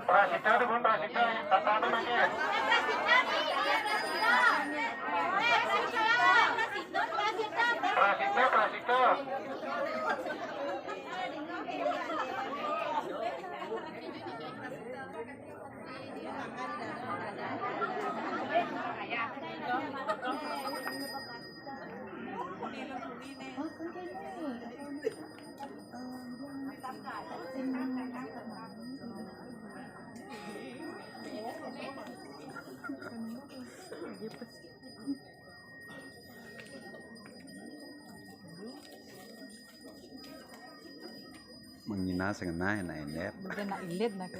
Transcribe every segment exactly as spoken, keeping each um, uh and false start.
Prasida, Bun, Prasida, tatane mangke. Prasida, Prasida. Mengina sing nah enak enak. Mungkin nak ilit nak.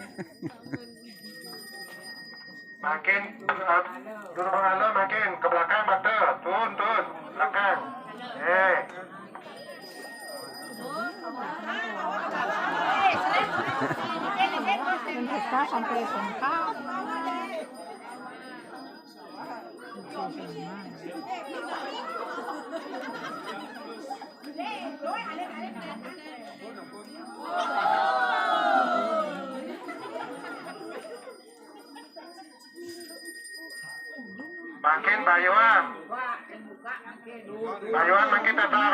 Makin, eh, dulu mengalir makin ke belakang, betul. Turun, turun, belakang. Eh. Kita sampai S M K. Makin bayuan. Bayuan makin tetar.